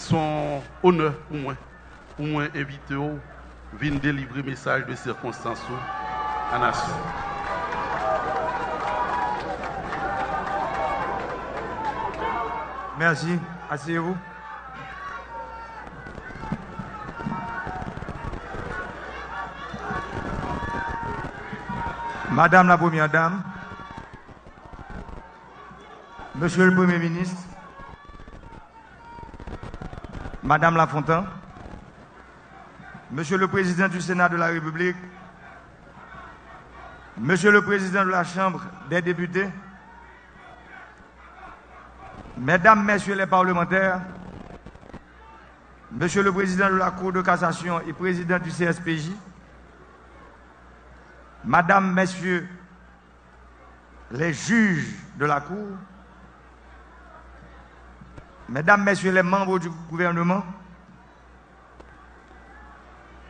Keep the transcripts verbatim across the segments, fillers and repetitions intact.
Se yon onè pou mwen, pou mwen envite w vin delivre mesaj de sirkonstans ou a nasyon. Merci. Asseyez-vous. Madame la Première Dame, Monsieur le Premier ministre, Madame Lafontant, Monsieur le Président du Sénat de la République, Monsieur le Président de la Chambre des députés, Mesdames, Messieurs les parlementaires, Monsieur le Président de la Cour de cassation et Président du C S P J, Madame, Messieurs les juges de la Cour, Mesdames, Messieurs les membres du gouvernement,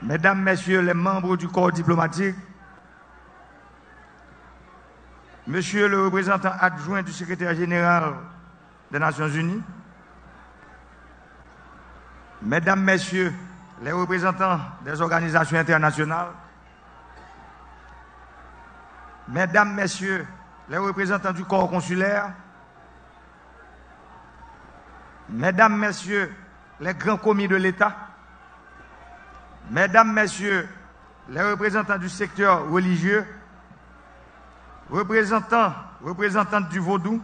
Mesdames, Messieurs les membres du corps diplomatique, Monsieur le représentant adjoint du secrétaire général des Nations Unies, Mesdames, Messieurs les représentants des organisations internationales, Mesdames, Messieurs les représentants du corps consulaire, Mesdames, Messieurs les grands commis de l'État, Mesdames, Messieurs les représentants du secteur religieux, représentants, représentantes du vodou,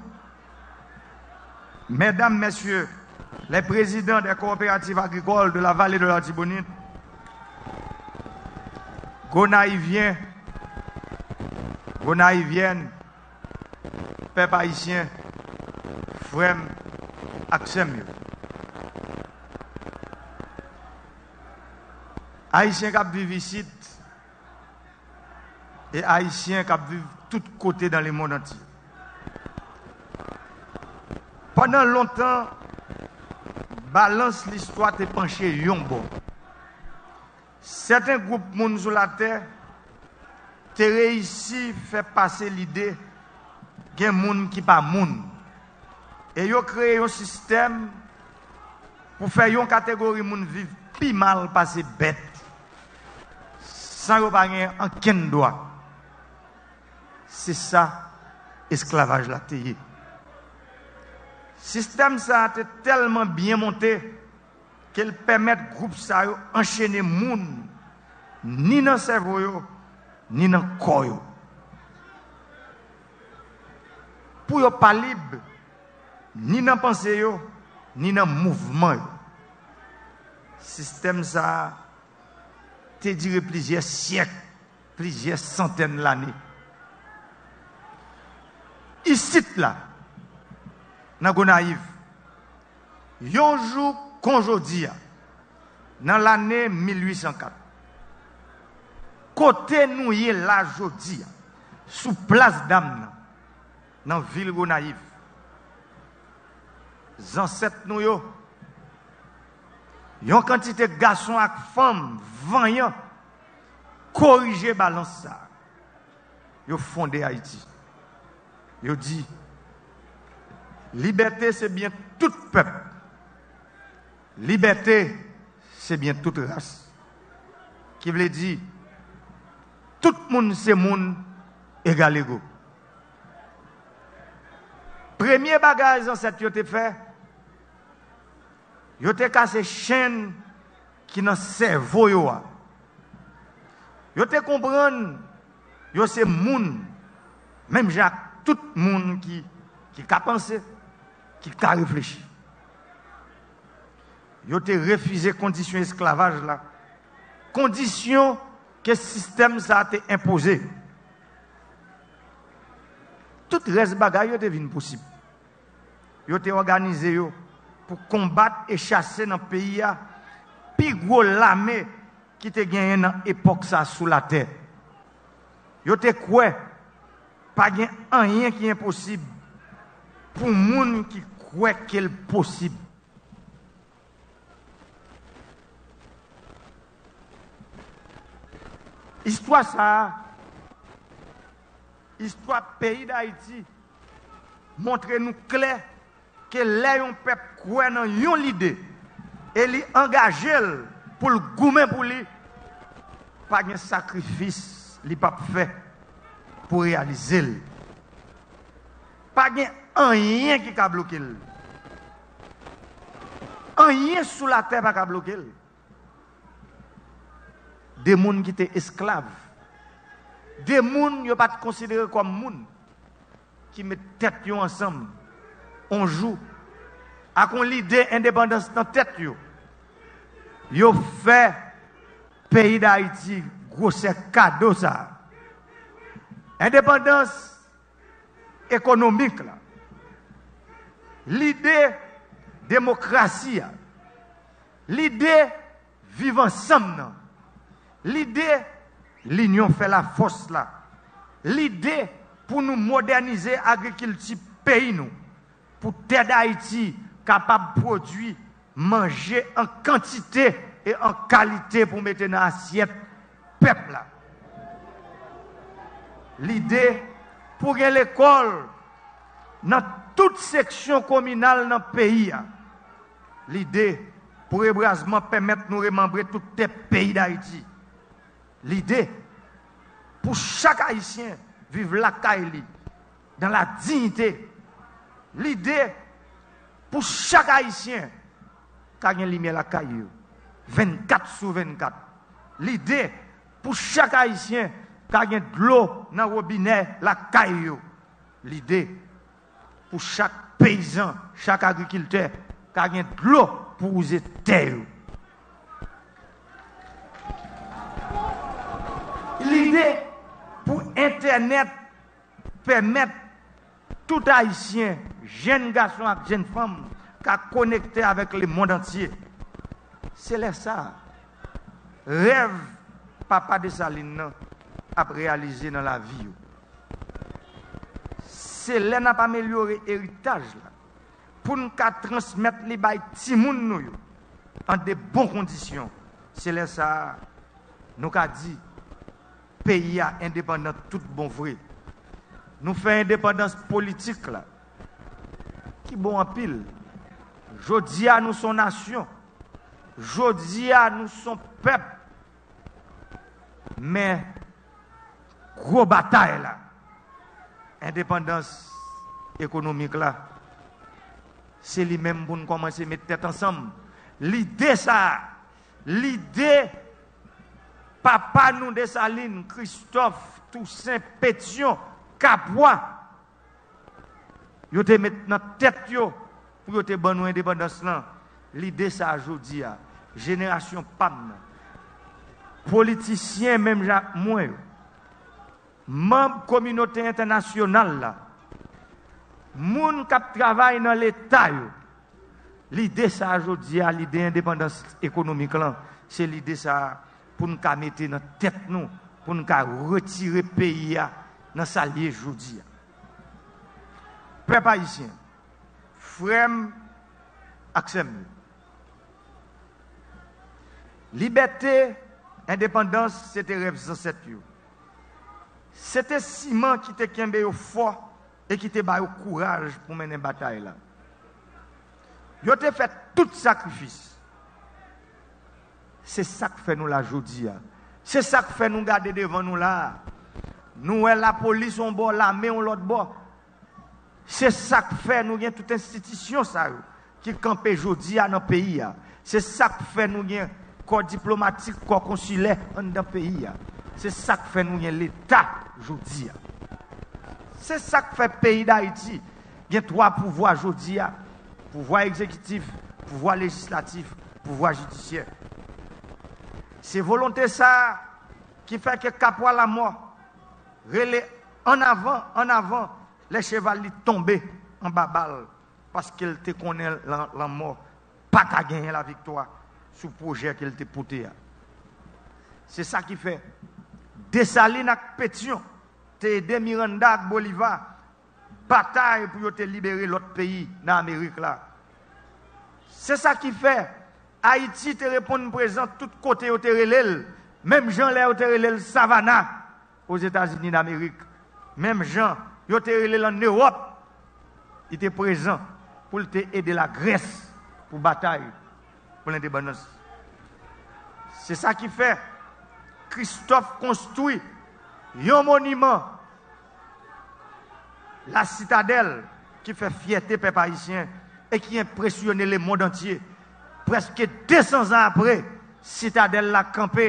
Mesdames, Messieurs les présidents des coopératives agricoles de la vallée de l'Artibonite, Gonayivyens, Gonayivyèn, pèp ayisyen, frè m ak sè m yo. Ayisyen k ap viv isit e Ayisyen k ap viv tout kote dans le monde entier. Pandan lontan, balans listwa te panche yon bò. Sèten gwoup moun sou latè te reyisi fè pase lide gen moun ki pa moun. E yo kreye yon sistèm pou fè yon kategori moun viv pi mal pase bèt, san yo pa gen ankenn dwa. Se sa esklavaj la te ye. Sistèm sa a te tèlman byen monte ke l pèmèt gwoup sa yo anchene moun ni nan sèvo yo, ni nan kò yo. Pou yo pa lib, ni nan panse yo, ni nan mouvman yo. Sistèm sa a te dire plizyè syèk, plizyè santèn lane. Isit la, nan Gonayiv, yon jou kon jodi a, nan lane mil uit san kat, kote nou ye la jodi a, sou plas dam nan, nan vil Gonayiv, zansèt nou yo, yon kantite gason ak fanm vanyan, korije balans sa a. Yo fonde Ayiti. Yo di, libète se byen tout pèp. Libète se byen tout ras. Ki vle di, tout moun se moun egal ego. Premye bagay zansèt yo te fè, yo te kase chenn ki nan sèvo yo a. Yo te konprann yo se moun, menm jan ak tout moun ki, ki ka panse, ki ka reflechi. Yo te refize kondisyon esklavaj la, kondisyon ke sistèm sa a te enpoze. Tout rès bagay yo te vin posib. Yo te òganize yo pou konbat e chase nan peyi a pi gwo lame ki te genyen nan epòk sa a sou latè. Yo te kwè pa gen anyen ki enposib pou moun ki kwè ke l posib. Istwa sa a, istwa peyi Dayiti, montre nou klè ke lè yon pèp kwè nan yon lide, e li angaje l pou l goumen pou li, pa gen sakrifis li p ap fè pou reyalize l. Pa gen anyen ki ka bloke l. Anyen sou latè pa ka bloke l. De moun ki te esklav, de moun yo pa t konsidere kòm moun, ki met tèt yo ansanm yon jou ak yon lide endepandans nan tèt yo, yo fè peyi Dayiti gwosè kado sa a. Endepandans ekonomik la, lide demokrasi a, lide viv ansanm nan, lide linyon fè lafòs la, lide pou nou modènize agrikilti peyi nou, pou tè Dayiti kapab pwodui manje an kantite e an kalite pou mete nan asyèt pèp la. Lide pou gen lekòl nan tout seksyon kominal nan peyi a. Lide pou rebwazman pèmèt nou remanbre tout tè peyi Dayiti. Lide pou chak Ayisyen viv lakay li dans la dignité. Lide pou chak Ayisyen ka gen limyè lakay yo vennkat sou vennkat. Lide pou chak Ayisyen ka gen dlo nan wobinè lakay yo. Lide pou chak peyizan, chak agrikiltè ka gen dlo pou wouze tè yo. Lide pou entènèt pèmèt tout Ayisyen, jèn gason ak jèn fanm, ka konekte avèk lemonn antye. Se lè sa a, rèv papa Desalin nan ap reyalize nan lavi yo. Se lè n ap amelyore eritaj la pou n ka transmèt li bay timoun nou yo an de bon kondisyon. Se lè sa a, nou ka di, peyi a endepandan tout bon vre. Nou fè endepandans politik la, ki bon anpil. Jodi a, nou s on nasyon. Jodi a, nou s on pèp. Men, gwo batay la, endepandans ekonomik la, se li menm pou n kòmanse met tèt ansanm. Lide sa a, lide papa nou Desalin, Kristòf, Tousen, Petyon, Kapwa, yo te met nan tèt yo pou yo te ban nou endepandans lan. Lide sa a jodi a, jenerasyon pa m nan, politisyen menm jan ak mwen yo, manm kominote entènasyonal la, moun k ap travay nan Leta yo, lide sa a jodi a, lide endepandans ekonomik lan, se lide sa a pou n ka mete nan tèt nou, pou n ka retire peyi a nan sa l ye jodi a. Pèp ayisyen, frè m ak sè m yo, libète, endepandans, se te rèv zansèt yo. Se te siman ki te kenbe yo fò e ki te ba yo kouraj pou mennen batay la. Yo te fè tout sakrifis. Se sa k fè nou la jodi a. Se sa k fè nou gade devan nou la a. Nou wè lapolis yon bò, lame yon lòt bò. Se sa k fè nou gen tout enstitisyon sa yo ki kanpe jodi a nan peyi a. Se sa k fè nou gen kò diplomatik, kò konsilè anndan peyi a. Se sa k fè nou gen Leta jodi a. Se sa k fè peyi Dayiti gen twa pouvwa jodi a: pouvwa egzekitif, pouvwa lejislatif, pouvwa jidisyè. Se volonte sa a ki fè ke Kapwa Lamò rele: "Ann avan, ann avan!" lè cheval li tonbe anba bal, paske l te konnen lan-, lanmò pa ka genyen laviktwa sou pwojè ke l te pote a. Se sa ki fè Desalin ak Petyon te ede Miranda ak Boliva batay pou yo te libere lòt peyi nan Amerik la. Se sa ki fè Ayiti te reponn prezan tout kote yo te rele l, menm jan lè yo te rele l Savana Ozetazini Damerik, menm jan yo te rele l ann Ewòp, li te prezan pou l te ede Lagrès pou batay. pou lendepandans. Se sa ki fè Kristòf konstwi yon moniman, Lasitadèl, ki fè fyète pèp ayisyen e ki enpresyone lemonn antye. Prèske de san zan apre, Sitadèl la kanpe.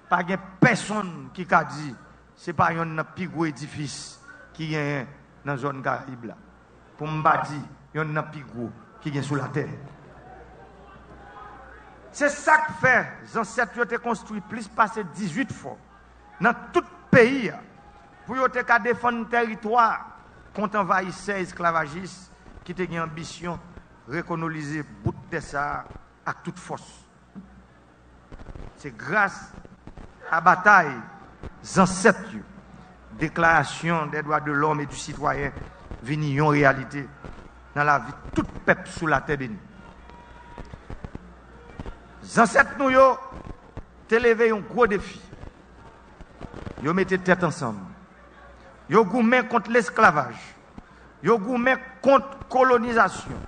Pa gen pèsonn ki ka di se pa yonn nan pi gwo edifis ki genyen nan zòn Karayib la. Pou m pa di yonn nan pi gwo ki gen sou latè. Se sa k fè zansèt yo te konstwi plis pase dizuit fò nan tout peyi a pou yo te ka defann tèritwa kont anvayisè esklavajis ki te gen anbisyon rekolonize bout tè sa a ak tout fòs. Se gras a batay zansèt yo, Déclaration des droits de l'homme et du citoyen vini yon reyalite nan lavi tout pèp sou latè beni. Zansèt nou yo te leve yon gwo defi. Yo mete tèt ansanm. Yo goumen kont lesklavaj. Yo goumen kont kolonizasyon.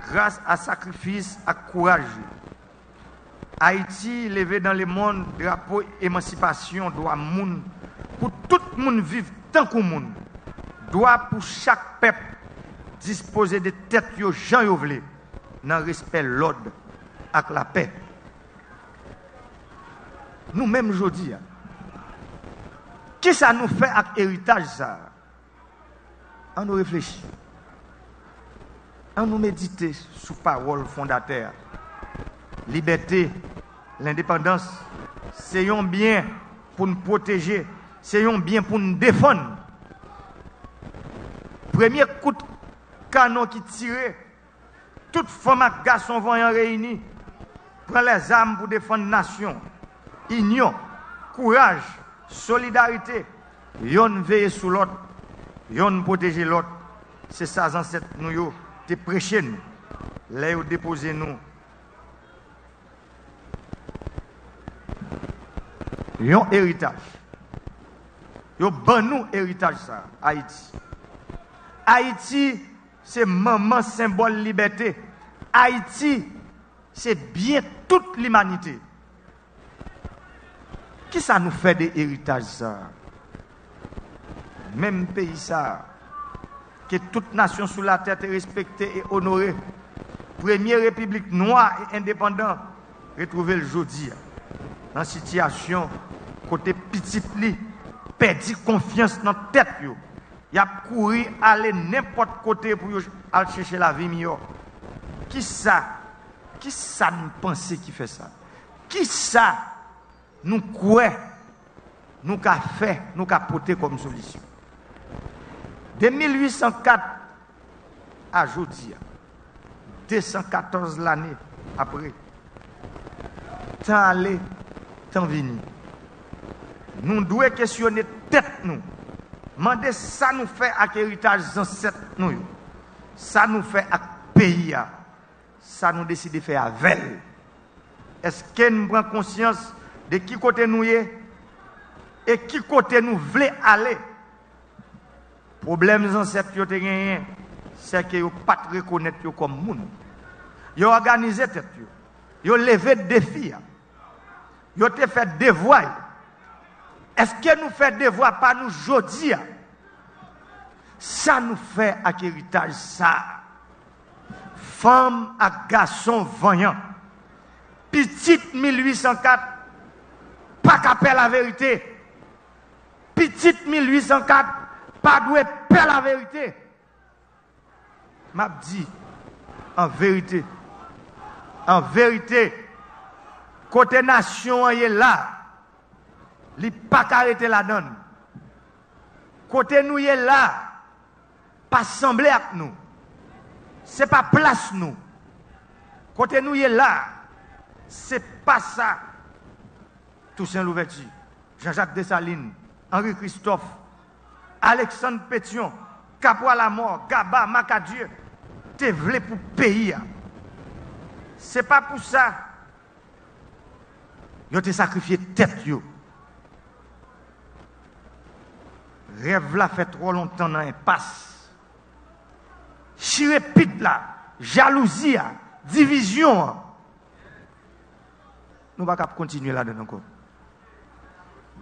Gras a sakrifis ak kouraj yo, Ayiti leve nan lemonn drapo emansipasyon dwa moun pou tout moun viv tankou moun. Dwa pou chak pèp dispoze de tèt yo jan yo vle, nan respè lòd ak lapè. Nou menm jodi a, kisa nou fè ak eritaj sa a? An nou reflechi. An nou medite sou pawòl fondatè a. Libète, lendepandans, se yon byen pou n pwoteje, se yon byen pou n defann. Premye kout kanon ki tire, tout fanm ak gason vanyan reyini, pran lèzam pou defann nasyon. Inyon, kouraj, solidarite, yonn veye sou lòt, yonn pwoteje lòt. Se sa zansèt nou yo te preche nou lè yo depoze nou yon eritaj. Yo ban nou eritaj sa a, Ayiti. Ayiti se manman senbòl libète. Ayiti se byen tout limanite. Kisa nou fè de eritaj sa a? Menm peyi sa a, ke tout nasyon sou latè te respekte e onore, premye repiblik nwa e endepandan, retwouve l jodi a nan sitiyasyon kote pitit li pèdi konfyans nan tèt yo. Y ap kouri ale nenpòt kote pou yo al chèche lavi miyò. Kisa, kisa n panse ki fè sa? Kisa nou kwè nou ka fè, nou ka pote kòm solisyon? De mil uit san kat a jodi a, de san katòz lane apre, tan ale, tan vini, nou dwe kesyone tèt nou, mande sa nou fè ak eritaj zansèt nou yo, sa nou fè ak peyi a, sa nou deside fè avè l. Èske n pran konsyans de ki kote nou ye e ki kote nou vle ale? Pwoblèm zansèt yo te genyen, sèke yo pa t rekonèt yo kòm moun. Yo òganize tèt yo. Yo leve defi a. Yo te fè devwa yo. Èske nou fè devwa pa nou jodi a? Sa nou fè ak eritaj sa a? Fanm ak gason vanyan. Pitit mil uit san kat pa ka pè laverite. Pitit mil uit san kat pa dwe pè laverite. M ap di an verite, an verite, kote nasyon an ye la, li pa ka rete ladan l. Kote nou ye la, pa sanble ak nou. Se pa plas nou. Kote nou ye la, se pa sa Tousen Louvèti, Jan Jak Desalin, Anri Kristòf, Aleksann Petyon, Kapwa Lamò, Gaba, Makadye te vle pou peyi a. Se pa pou sa yo te sakrifye tèt yo. Rèv la fè twò lontan nan enpas. Chire pit la, jalouzi a, Divizyon an, nou pa kab kontinye ladan l ankò.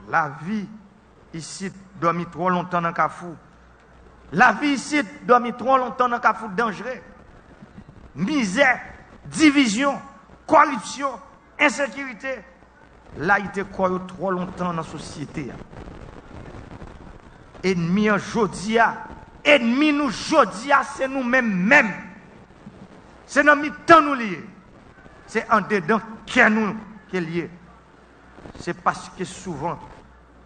Lavi isit dòmi twò lontan nan kafou. Lavi isit dòmi twò lontan nan kafou danjre. Mizè, divizyon, kòripsyon, ensekirite, layite kò yo twò lontan nan sosyete a. Ènmi an jodi a, ènmi nou jodi a, se nou menm menm. Se nan mitan nou li ye. Se andedan kè nou ke l ye. Se paske souvan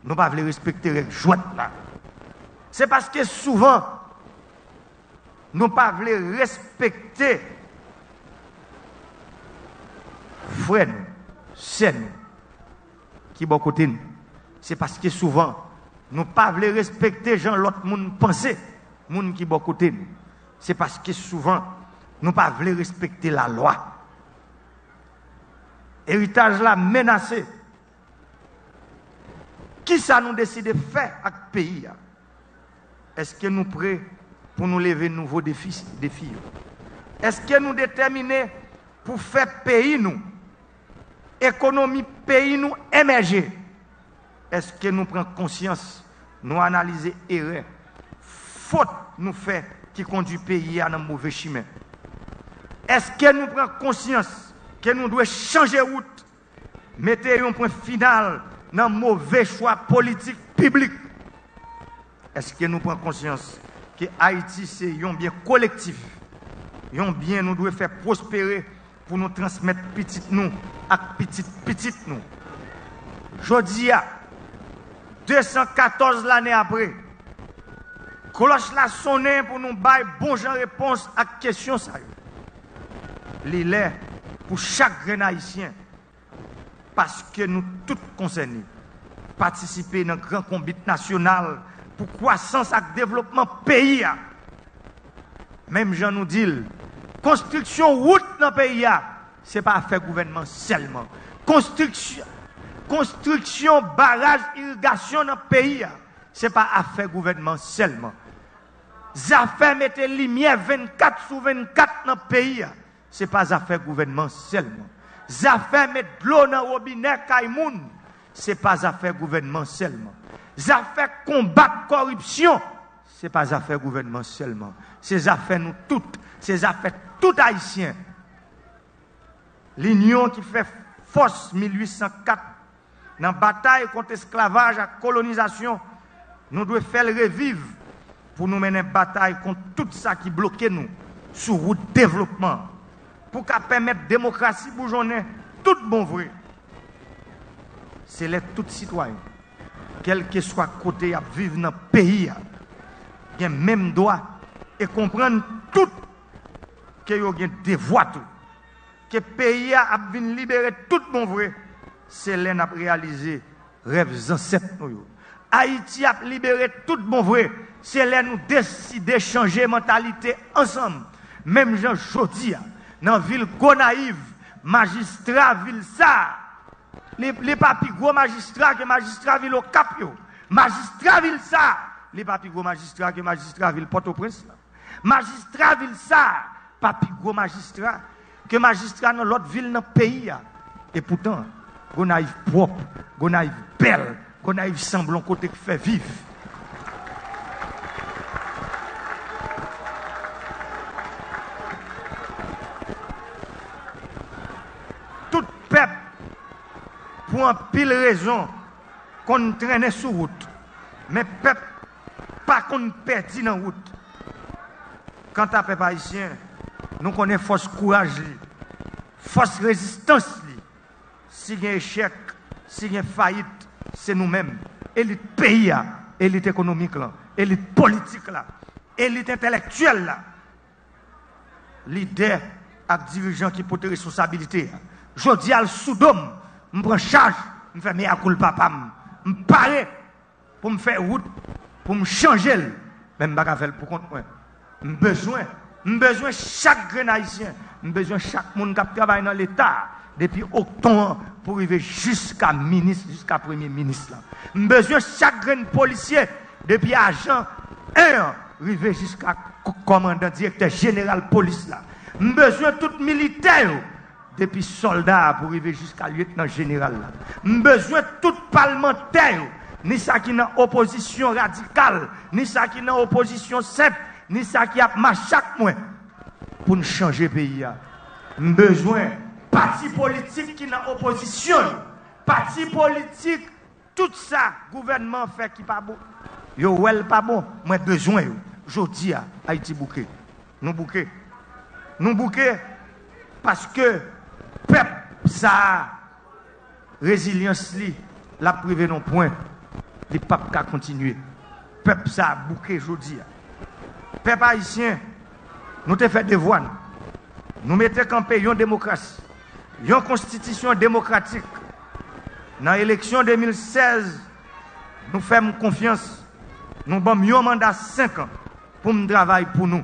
nou pa vle respekte règ jwèt la. Se paske souvan nou pa vle respekte frè nou, sè nou ki bò kote nou. Se paske souvan nou pa vle respekte jan lòt moun panse, moun ki bò kote nou. Se paske souvan nou pa vle respekte lalwa. Eritaj la menase. Kisa nou deside fè ak peyi a? Èske nou pre pou nou leve nouvo defi, defi yo? Èske nou detèmine pou fè peyi nou, ekonomi peyi nou emèje? Èske nou pran konsyans, nou analize erè, fot nou fè ki kondui peyi a nan move chimen? Èske nou pran konsyans ke nou dwe chanje wout, mete yon pwen final nan move chwa politik piblik? Èske nou pran konsyans ke Ayiti se yon byen kolektif, yon byen nou dwe fè pwospere pou nou transmèt pitit nou ak pitit pitit nou? Jodi a, de san katòz lane apre, klòch la sonnen pou nou bay bon jan repons ak kesyon sa yo. Li lè pou chak grenn Ayisyen, paske nou tout konsène, patisipe nan gran konbit nasyonal pou kwasans ak devlopman peyi a. Menm jan nou di l, konstriksyon wout nan peyi a, se pa afè gouvènman sèlman. Konstriksyon, konstriksyon baraj irigasyon nan peyi a, se pa afè gouvènman sèlman. Zafè mete limyè vennkat sou vennkat nan peyi a, se pa zafè gouvènman sèlman. Zafè met dlo nan wobinè kay moun, se pa zafè gouvènman sèlman. Zafè konbat kòripsyon, se pa zafè gouvènman sèlman. Se zafè nou tout, se zafè tout Ayisyen. Linyon ki fè fòs mil uit san kat nan batay kont esklavaj ak kolonizasyon, nou dwe fè l reviv pou nou mennen batay kont tout sa ki bloke nou sou wout devlopman an, pou ka pèmèt demokrasi boujonnen tout bon vre. Se lè tout sitwayen, kèlkeswa kote y ap viv nan peyi a, gen menm dwa e konprann tout ke yo gen devwa tou. Ke peyi a ap vin libere tout bon vre, se lè n ap reyalize rèv zansèt nou yo. Ayiti ap libere tout bon vre, se lè nou deside chanje mantalite ansanm. Menm jan jodi a, nan vil Gonayiv, majistra vil sa a, li, li pa pi gwo majistra ke majistra vil Okap yo. Majistra vil sa a, li pa pi gwo majistra ke majistra vil Pòtoprens la. Majistra vil sa a pa pi gwo majistra ke majistra nan lòt vil nan peyi a. Epoutan, Gonayiv pwòp, Gonayiv bèl, Gonayiv sanble yon kote k fè viv. Tout pèp, pou anpil rezon, konn trennen sou wout, men pèp pa konn pèdi nan wout. Kanta pèp ayisyen, nou konnen fòs kouraj li, fòs rezistans li. Si gen echèk, si gen fayit, se nou menm, elit peyi a, elit ekonomik lan, elit politik la, elit entèlektyèl la, lidè ak dirijan ki pote responsabilite a. Jodi a, l sou do m, m pran chaj, m fè mea culpa pa m. M pare pou m fè wout, pou m chanje l, men m pa ka fè l pou kont mwen. M bezwen, m bezwen chak grenn ayisyen, m bezwen chak moun k ap travay nan Leta, depi Okton an pou rive jiska minis, jiska premye minis lan. M bezwen chak grenn polisye, depi ajan en an rive jiska k-, kòmandan, direktè jeneral polis la. M bezwen tout militè yo, depi sòlda a pou rive jiska lyetnan jeneral la. M bezwen tout palmantè yo, ni sa ki nan opozisyon radikal, ni sa ki nan opozisyon senp, ni sa ki ap mache ak mwen pou n chanje peyi a. M bezwen pati politik ki nan opozisyon yo, pati politik, tout sa gouvènman an fè ki pa bon, yo wè l pa bon, mwen bezwen yo. Jodi a, Ayiti bouke. Nou bouke. Nou bouke paske pèp sa a, rezilyans li, l ap rive nan pwen li p ap ka kontinye. Pèp sa a bouke jodi a. Pèp ayisyen, nou te fè devwa nou. Nou mete kanpe yon demokrasi, yon konstitisyon demokratik. Nan eleksyon de mil sèz, nou fè m konfyans, nou ban m yon manda senk an pou m travay pou nou,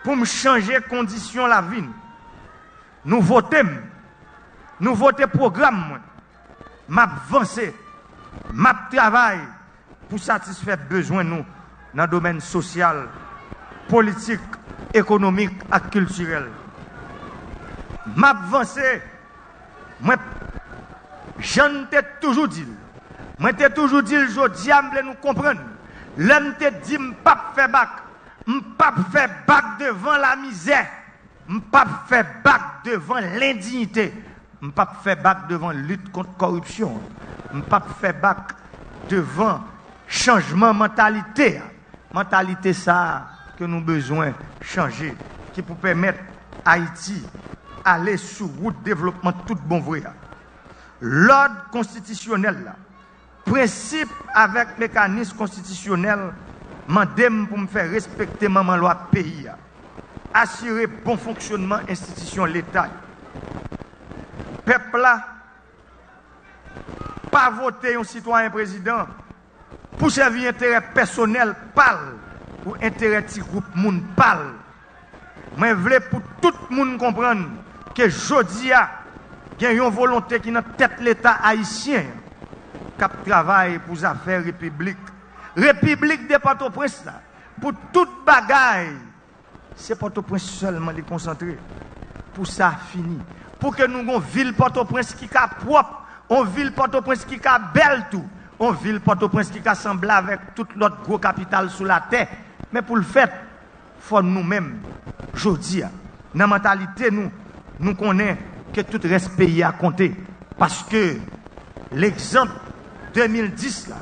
pou m chanje kondisyon lavi nou. Nou vote m, nou vote pwogram mwen. M ap vanse, m ap travay pou satisfè bezwen nou nan domèn sosyal, politik, ekonomik ak kiltirèl. M ap vanse, mwen, jan m te toujou di l. Mwen te toujou di l, jodi a m vle nou konprann. Lè m te di m p ap fè bak, m p ap fè bak devan lamizè. M p ap fè bak devan lendiyite. M p ap fè bak devan lit kont kòripsyon. M p ap fè bak devan chanjman mantalite a. Mantalite sa a ke nou bezwen chanje, ki pou pèmèt Ayiti ale sou wout devlopman tout bon vre a. Lòd konstitisyonèl la, prensip avèk mekanis konstitisyonèl mande m pou m fè respekte manman lwa peyi a, asire bon fonksyònman enstitisyon Leta yo. Pèp la pa vote yon sitwayen prezidan pou sèvi enterè pèsonèl pa l ou enterè ti gwoup moun pa l. Mwen vle pou tout moun konprann ke jodi a, gen yon volonte ki nan tèt Leta ayisyen k ap travay pou zafè repiblik, repiblik de Pòtoprens la, pou tout bagay. Se Pòtoprens sèlman li konsantre. Pou sa fini. Pou ke nou gon vil Pòtoprens ki ka pwòp, on vil Pòtoprens ki ka bèl tou, on vil Pòtoprens ki ka sanble avèk tout lòt gwo kapital sou latè. Men pou l fèt, fò nou menm, jodi a, nan mantalite nou, nou konnen ke tout rès peyi a konte. Paske legzanp de mil dis la,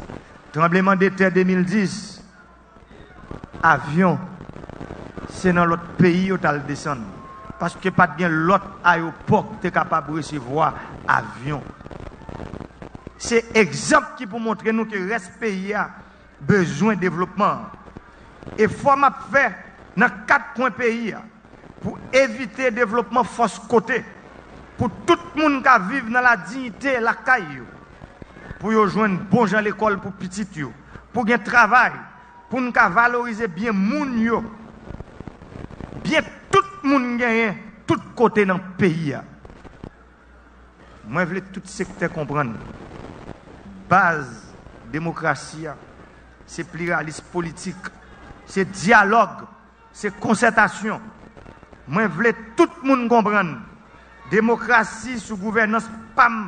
tranbleman de tè de mil dis, avyon, se nan lòt peyi yo t al desann. Paske pa t gen lòt ayewopò ki te kapab resevwa avyon. Se egzanp ki pou montre nou ke rès peyi a bezwen devlopman an. Efò m ap fè nan kat kwen peyi a pou evite devlopman fòs kote, pou tout moun ka viv nan ladiyite lakay yo, pou yo jwenn bon jan lekòl pou pitit yo, pou gen travay, pou n ka valorize byen moun yo, byen tout moun genyen tout kote nan peyi a. Mwen vle tout sektè konprann, baz demokrasi a, se pliralis politik, se dyalòg, se konsètasyon. Mwen vle tout moun konprann, demokrasi sou gouvènans pa m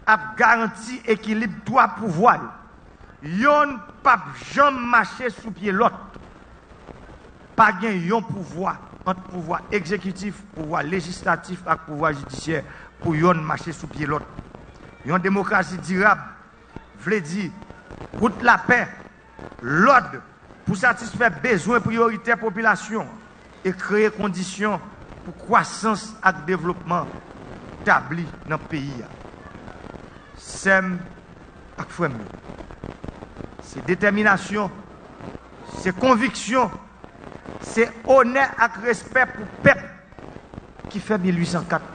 ap garanti ekilib twa pouvwa yo. Yonn p ap janm mache sou pye lòt. Pa gen yon pouvwa ant pouvwa egzekitif, pouvwa lejislatif ak pouvwa jidisyè pou yonn mache sou pye lòt. Yon demokrasi dirab vle di wout lapè, lòd pou satisfè bezwen priyoritè popilasyon e kreye kondisyon pou kwasans ak devlopman tabli nan peyi a. Sè m ak frè m yo, se detèminasyon, se konviksyon, se onè ak respè pou pèp ki fè mil uit san kat.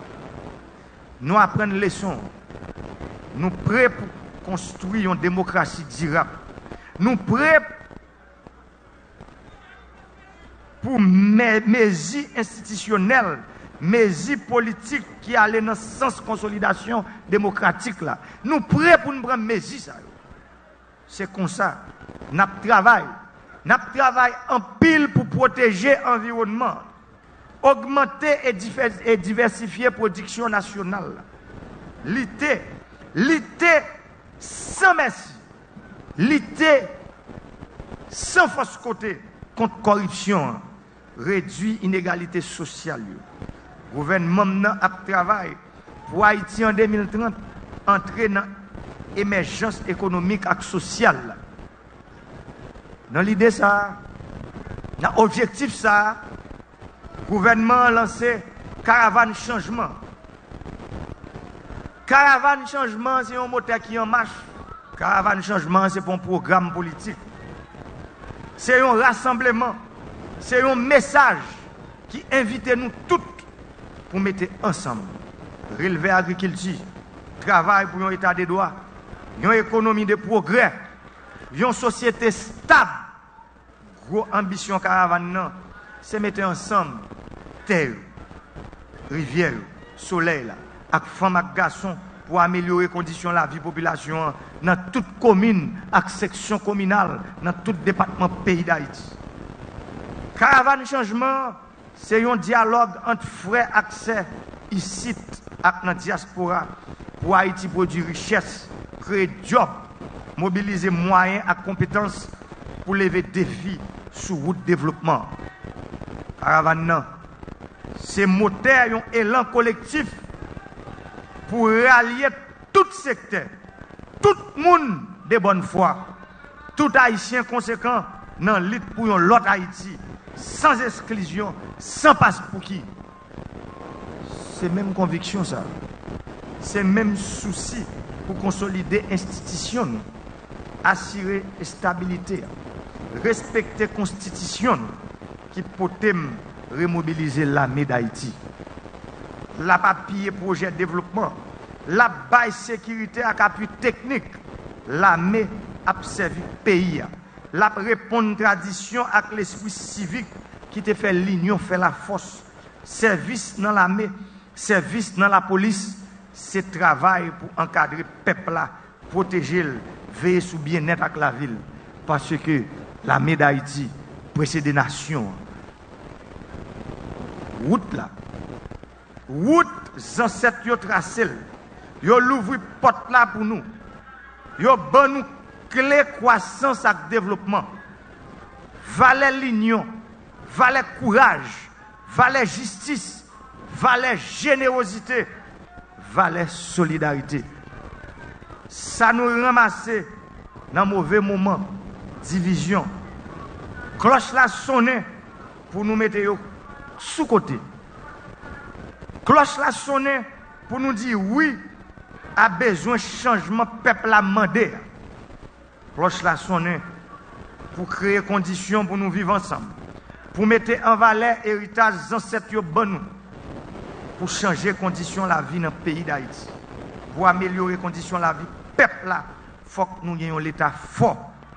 Nou aprann leson an. Nou pre pou konstwi yon demokrasi dirab. Nou pre pou me-, mezi enstitisyonèl, mezi politik ki ale nan sans konsolidasyon demokratik la. Nou pre pou n pran mezi sa yo. Se konsa n ap travay. N ap travay anpil pou pwoteje anviwònman an. ogmante e difè- e divèsifye pwodiksyon nasyonal la, lite, lite san mèsi, lite san fòs kote kont kòripsyon an, redui inegalite sosyal yo. Gouvènman m nan ap travay pou Ayiti an de mil trant antre nan emèjans ekonomik ak sosyal la. Nan lide sa a, nan objektif sa a, gouvènman an lanse Karavàn Chanjman. Karavàn Chanjman se yon motè ki an mach. Karavàn Chanjman se pa yon pwogram politik. Se yon rasanbleman. Se yon mesaj ki envite nou tout pou mete ansanm, relve agrikilti, travay pou yon eta de dwa, yon ekonomi de pwogrè, yon sosyete stab. Gwo anbisyon Karavàn nan se mete ansanm tè yo, rivyè yo, solèy la, ak fanm ak gason pou amelyore kondisyon lavi popilasyon an nan tout komin ak seksyon kominal nan tout depatman peyi Dayiti. Karavàn Chanjman an se yon dyalòg ant frè ak sè isit ak nan dyaspora pou Ayiti pwodui richès, kreye djòb, mobilize mwayen ak konpetans pou leve defi sou wout devlopman. Karavàn nan se motè yon elan kolektif pou ralye tout sektè, tout moun de bòn fwa, tout Ayisyen konsekan nan lit pou yon lòt Ayiti, san esklizyon, san paspouki. Se menm konviksyon sa, se menm sousi pou konsolide enstitisyon nou, asire estabilite a, respekte konstitisyon nou ki pote m remobilize Lame Dayiti. L ap apiye pwojè devlopman, l ap bay sekirite ak apui teknik. Lame ap sèvi peyi a, l ap reponn tradisyon ak lespri sivik ki te fè linyon fè lafòs. Sèvis nan lame, sèvis nan lapolis, se travay pou ankadre pèp la, pwoteje l, veye sou byennèt ak lavi l, paske Lame Dayiti presede nasyon an. Wout la, wout zansèt yo trase l, yo louvri pòt la pou nou, yo ban nou kle kwasans ak devlopman. Valè linyon, valè kouraj, valè jistis, valè jenerozite, valè solidarite. Sa nou ranmase nan move moman divizyon. Klòch la sonnen pou nou mete yo sou kote. Klòch la sonnen pou nou di wi a bezwen chanjman pèp la mande a. Klòch la sonnen pou kreye kondisyon pou nou viv ansanm, pou mete an valè eritaj zansèt yo ban nou, pou chanje kondisyon lavi nan peyi Dayiti, pou amelyore kondisyon lavi pèp la. Fòk nou gen yon Leta fò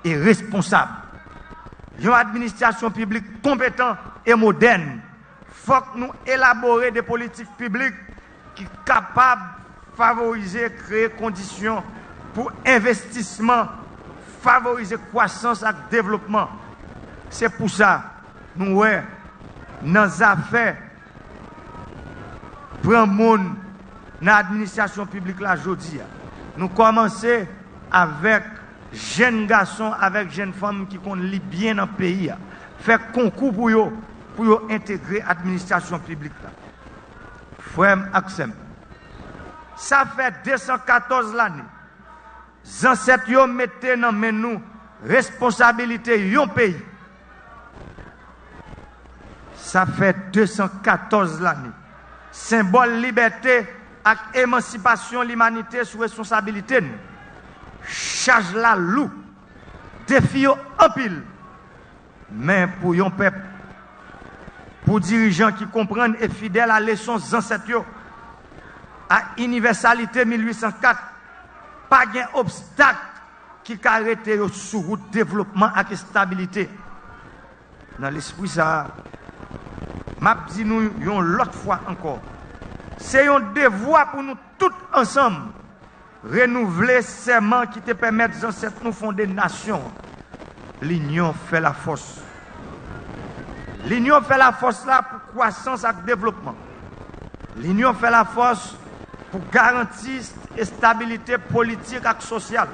e responsab, yon administrasyon piblik konpetan e modèn. Fòk nou elabore de politik piblik ki kapab favorize, kreye kondisyon pou envestisman, favorize kwasans ak devlopman. Se pou sa nou wè nan zafè pran moun nan administrasyon piblik la jodi a. Nou kòmanse avèk jèn gason, avèk jèn fanm ki konn li byen nan peyi a. Fè konkou pou yo, pou yo entegre administrasyon piblik la. Frè m ak sè m, sa fè de san katòz lane zansèt yo mete nan men nou responsabilite yon peyi. Sa fè de san katòz lane senbòl libète ak emansipasyon limanite sou responsabilite nou. Chaj la lou, defi yo anpil, men pou yon pèp, pou dirijan ki konprann e fidèl a leson zansèt yo, a inivèsalite mil uit san kat, pa gen obstak ki ka rete yo sou wout devlopman ak estabilite. Nan lespri sa a, m ap di nou yon lòt fwa ankò, se yon devwa pou nou tout ansanm renouvle sèman ki te pèmèt zansèt nou fonde nasyon an. Linyon fè lafòs. Linyon fè lafòs la pou kwasans ak devlopman. Linyon fè lafòs pou garanti estabilite politik ak sosyal.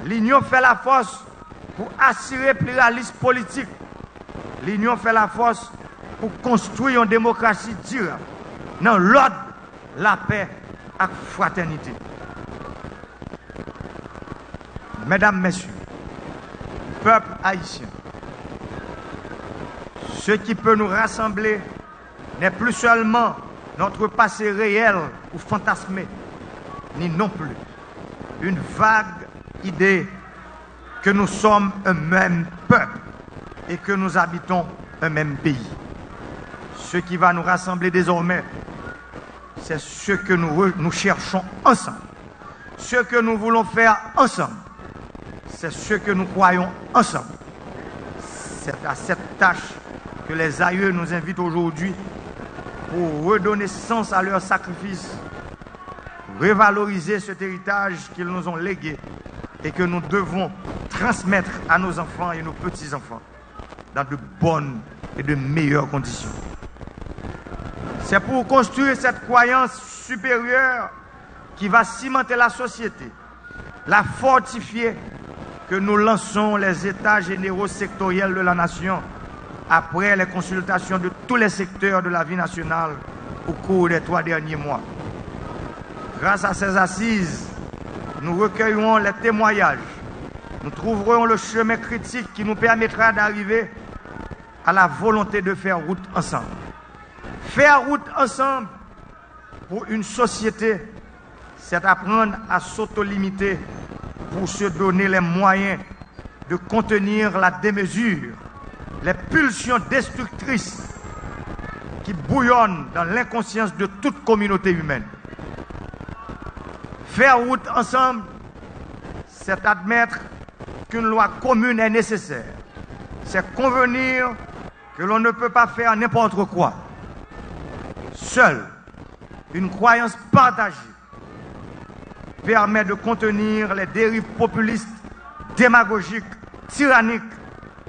Linyon fè lafòs pou asire pliralis politik. Linyon fè lafòs pou konstwi yon demokrasi dirab nan lòd, lapè ak fratènite. Medam, mesye, pèp ayisyen, ce qui peut nous rassembler n'est plus seulement notre passé réel ou fantasmé, ni non plus une vague idée que nous sommes un même peuple et que nous habitons un même pays. Ce qui va nous rassembler désormais, c'est ce que nous, re- nous cherchons ensemble, ce que nous voulons faire ensemble, c'est ce que nous croyons ensemble. C'est à cette tâche que les aïeux nous invitent aujourd'hui pour redonner sens à leur sacrifice, revaloriser cet héritage qu'ils nous ont légué et que nous devons transmettre à nos enfants et nos petits-enfants dans de bonnes et de meilleures conditions. C'est pour construire cette croyance supérieure qui va cimenter la société, la fortifier, que nous lançons les États généraux sectoriels de la nation après les consultations de tous les secteurs de la vie nationale au cours des trois derniers mois. Grâce à ces assises, nous recueillerons les témoignages, nous trouverons le chemin critique qui nous permettra d'arriver à la volonté de faire route ensemble. Faire route ensemble pour une société, c'est apprendre à s'auto-limiter pour se donner les moyens de contenir la démesure, les pulsions destructrices qui bouillonnent dans l'inconscience de toute communauté humaine. Faire route ensemble, c'est admettre qu'une loi commune est nécessaire. C'est convenir que l'on ne peut pas faire n'importe quoi. Seule une croyance partagée permet de contenir les dérives populistes, démagogiques, tyranniques,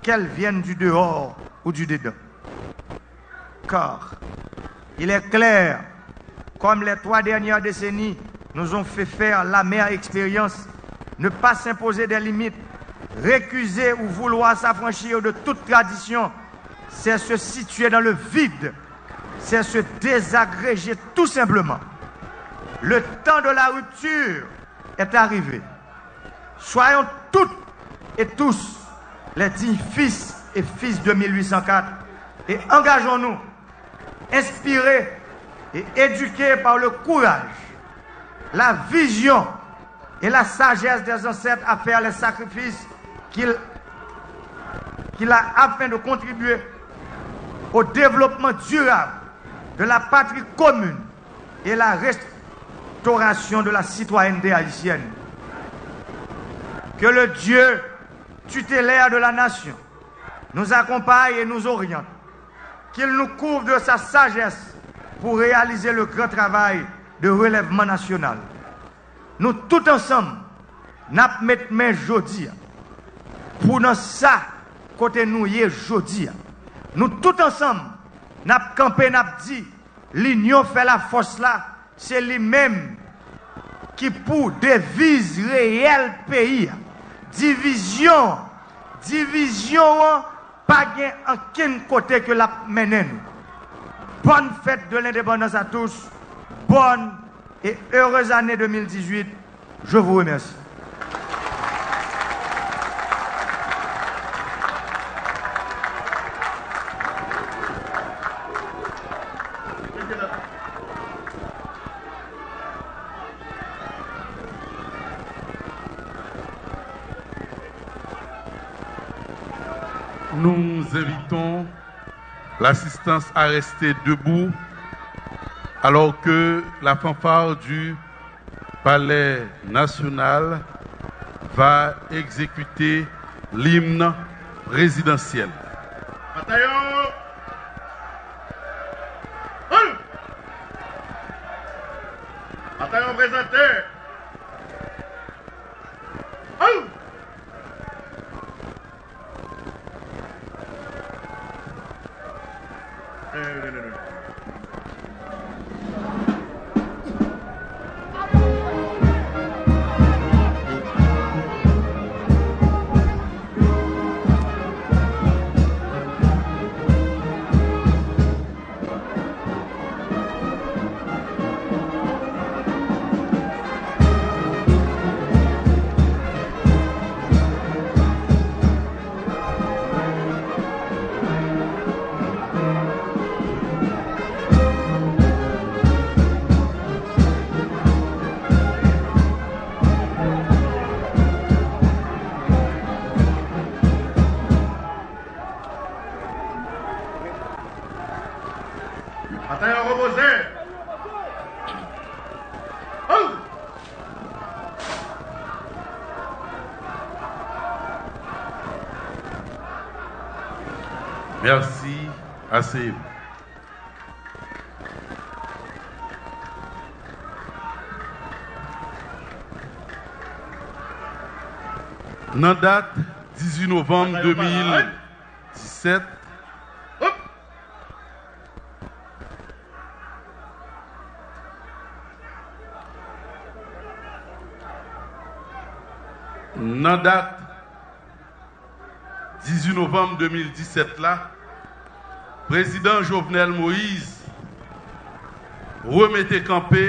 qu'elles viennent du dehors ou du dedans. Car il est clair, comme les trois dernières décennies nous ont fait faire l'amère expérience, ne pas s'imposer des limites, récuser ou vouloir s'affranchir de toute tradition, c'est se situer dans le vide, c'est se désagréger tout simplement. Le temps de la rupture est arrivé. Soyons toutes et tous les dignes fils et fils de mille huit cent quatre et engageons-nous, inspirés et éduqués par le courage, la vision et la sagesse des ancêtres à faire les sacrifices qu'il qu'il a afin de contribuer au développement durable de la patrie commune et la restauration de la citoyenneté haïtienne. Que le Dieu tutélaire de la nation nous accompagne et nous oriente, qu'il nous couvre de sa sagesse pour réaliser le grand travail de relèvement national. Nou tout ansanm, n ap met men jodi a pou nan sa kote nou ye jodi a. Nou tout ansanm, n ap kanpe, n ap di, linyon fè lafòs la, se li menm ki pou deviz reyèl peyi a. Divizyon, divizyon an pa gen ankenn kote ke l ap mennen nou. Bonne fête de l'indépendance à tous. Bonne et heureuse année deux mille dix-huit. Je vous remercie. Nous invitons l'assistance à rester debout alors que la fanfare du Palais National va exécuter l'hymne présidentiel. Batayon! Hou! Batayon prezante! Hou! Merci. Asseyez-vous. Nan dat dizuit novanm de mil disèt, nan dat dizuit novanm de mil disèt la, Prezidan Jovenel Moïse remete kanpe